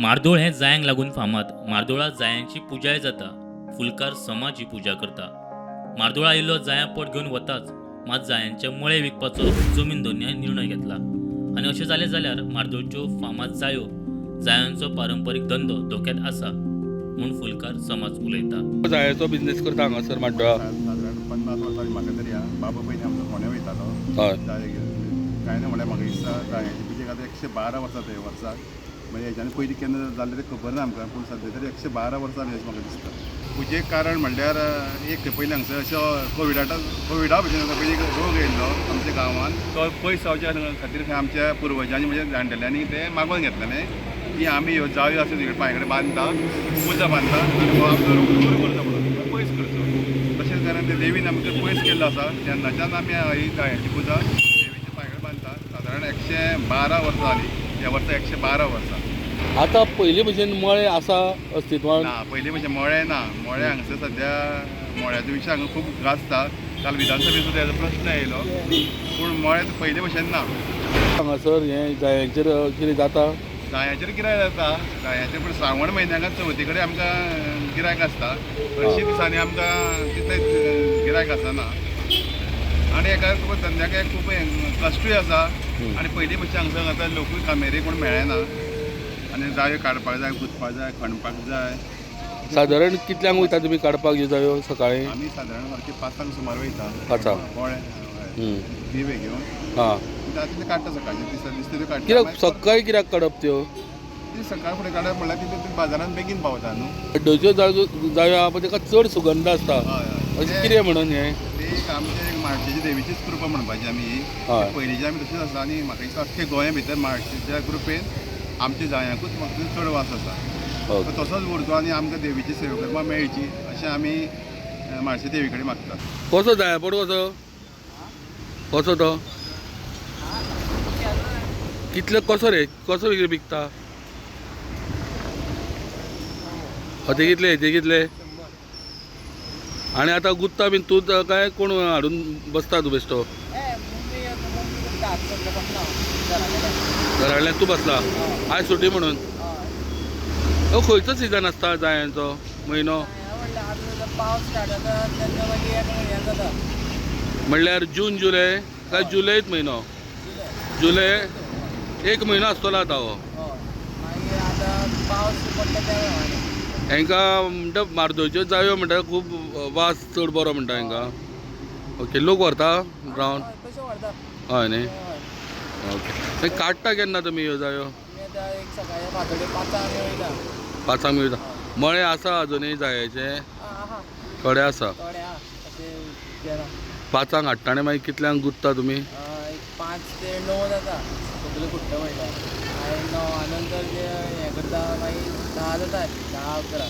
म्हार्दोळ हें जायांक लागून फामाद. म्हार्दोळा जायांची पुजाय जाता. फुलकार समाज ही पुजा करता. म्हार्दोळा आयिल्लो जायां पट घेवन वताच, मात जायांचे मळे विकपाचो जमीन धनयान निर्णय घेतला आनी अशें जालें जाल्यार म्हार्दोळच्यो फामाद जायो, जायांचो पारंपरीक धंदो धोक्यांत आसा म्हूण फुलकार समाज उलयता. जायाचो बिझनेस करता हांगासर म्हाड्डोळा. सादारण 50 वर्सां म्हाका तरी आहा. बाबा पयलीं आमचो फोंड्या वयतालो. जाय कांय ना म्हणल्यार म्हाका दिसता जायांची पुजेक आतां 112 वर्सां जाता ह्या वर्साक. म्हणजे हेज्यान पयलीं केन्ना जाल्लें तें खबर ना आमकां, पूण सद्या तरी 112 वर्सां जालीं अशें म्हाका दिसता. पुजेक कारण म्हणल्यार एक पयलीं हांगसर अशो कोविडा भशेन पयलीं एक रोग येयल्लो आमच्या गांवांत, तो पयस जावच्या खातीर खंय आमच्या पुर्वजांनी म्हणजे जाणटेल्यांनी तें मागोवन घेतलेलें की आमी ह्यो जायो आसा तिकडे पांय कडेन बांदता, पुजा बांदता आनी हो आमचो रोग दूर करचो म्हणून, पयस करचो. तशेंच कारण ते देवीन आमकां पयस केल्लो आसा तेन्नाच्यान आमी ही जायांची पुजा देवीच्या पांय कडेन बांदता. सादारण 112 वर्सां जालीं, ह्या वर्सा 112 वर्सां. आतां पयलीं भशेन मळे आसा अस्तित्वान? ना, पयलीं भशेन मळे ना. मळे हांगसर सद्या मळ्याचो विशय हांगा खूब गाजता. काल विधानसभेंत सुद्दां हेजो प्रश्न येयलो, पूण मळे पयलीं भशेन ना. हांगासर हें जायांचेर कितें जाता? जायांचेर गिरायक जाता जायांचेर, पूण श्रावण म्हयन्याक चवथी कडेन आमकां गिरायक आसता. हरशीं दिसांनी आमकां तितलें गिरायक आसना आनी हेका तुका धंद्याक एक खूब हें कश्टूय आसा. आनी पयलीं भशेन हांगसर आतां लोकूय कामेरी कोण मेळना आनी जायो काडपाक जाय, गुंतपाक जाय, खणपाक जाय. सादारण कितल्यांक वयता तुमी काडपाक ह्यो जायो सकाळीं? आमी सादारण सारके 5 सुमार वयता. 5? कळ्ळें, दिवे घेवन. तितले काडटा सकाळचे, दिसता दिसता त्यो काडटा. कित्याक मागीर सकाळीं कित्याक काडप त्यो? ती सकाळ फुडें काडप म्हणल्यार तितले बाजारान बेगीन पावता न्हू. हड्डोच्यो जायो जायो आहा पळय तेका चड सुगंध आसता. हय हय अशें कितें म्हणून हें? ते एक आमचे एक म्हाळशेची देवीचीच कृपा म्हणपाची आमी ही. पयलींची आमी तशीच आसा आनी म्हाका दिसता अख्खे गोंया भितर म्हाळशेच्या कृपेन आमच्या जायांकूच म्हाका चड वास आसा. तो तसोच उरचो आनी आमकां देवीची सेवा करपाक मेळची अशें आमी म्हाळशे देवी कडेन मागतात. कसो जाया पड कसो कसो तो कितले कसो रे, कसो विकता? ते कितले, ते कितले? आनी आतां गुत्ता बीन तूं काय कोण हाडून बसता तूं बेश्टो? घरा कडल्यान तूं बसला आयज सुटी म्हणून? हो खंयचो सिजन आसता जायांचो म्हयनो? म्हणल्यार जून जुलय काय जुलयच म्हयनो? जुलय एक म्हयनो आसतलो आतां हो. हेंकां म्हणटा म्हार्दोळच्यो जायो म्हणटा खूब वास चड बरो म्हणटा हेंकां. ओके, लोक व्हरता रावन? हय न्ही. ओके, मागीर काडटा केन्ना तुमी ह्यो जायो? 5 वयता. मळे आसा अजुनूय जायाचे? थोडे आसा. 5 हाडटा आनी मागीर कितल्यांक गुंतता तुमी? 5 ते 9 जाता सगळें कुट्टा म्हणल्यार. मागीर 9 नंतर जे हें करता मागीर 10 जाता, 10 11.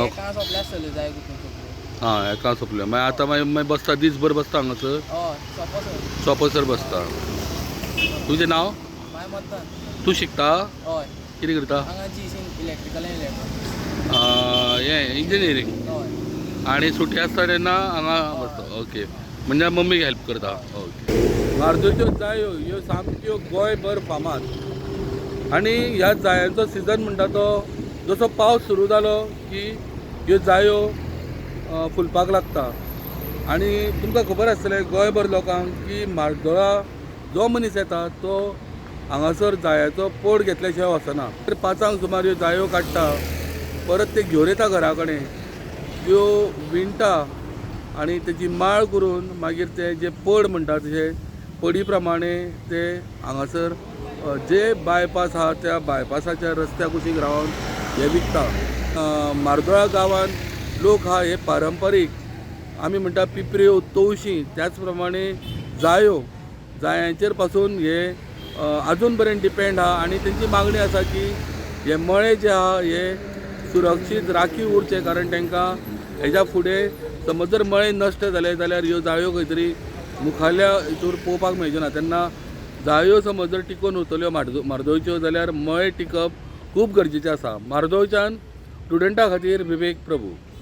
एका सोंपले आसतल्यो जाय गुंतून सगळ्यो. आं, एका सोंपल्यो. मागीर आतां मागीर मागीर बसता दीसभर बसता हांगासर? हय, सोंपोसर. सोंपोसर बसता. तुजें नांव? मागीर मत्तान. तूं शिकता? हय. कितें करता? हांगा जी सी इलेक्ट्रिकल आनी इलेक्ट्रॉनिक्स. हें इंजिनियरींग? हय. आनी सुटी आसता तेन्ना हांगा बसता? ओके, म्हणजे मम्मीक हेल्प करता. ओके. म्हार्दोळच्यो जायो ह्यो सामक्यो गोंयभर फामाद आनी ह्या जायांचो सिजन म्हणटा तो जसो पावस सुरू जालो की ह्यो जायो फुलपाक लागता. आनी तुमकां खबर आसतलें गोंयभर लोकांक की म्हार्दोळा जो मनीस येता तो हांगासर जायाचो पोड घेतल्या शिवाय वचना. 5 सुमार ह्यो जायो काडटा, परत ते घेवन येता घरा कडेन, त्यो विणटा आनी तेजी माळ करून मागीर ते जे पड म्हणटा तशे पडी प्रमाणे ते हांगासर जे बायपास आहा त्या बायपासाच्या रस्त्या कुशीक रावन हे विकता. म्हार्दोळा गांवांत लोक आहा हे पारंपारीक आमी म्हणटा पिपऱ्यो, तवशीं, त्याच प्रमाणे जायो, जायांचेर पासून हे आजून पर्यंत डिपेंड आहा. आनी तेंची मागणी आसा की हे मळे जे आहा हे सुरक्षीत राखीव उरचे, कारण तांकां हेज्या फुडें समज जर मळे नश्ट जाले जाल्यार ह्यो जायो खंय तरी मुखाल्या हितूर पळोवपाक मेळच्यो ना. तेन्ना जायो समज जर टिकोवन उरतल्यो म्हार्दोळच्यो जाल्यार मळे टिकप खूब गरजेचें आसा. म्हार्दोळच्यान स्टुडंटा खातीर विवेक प्रभू.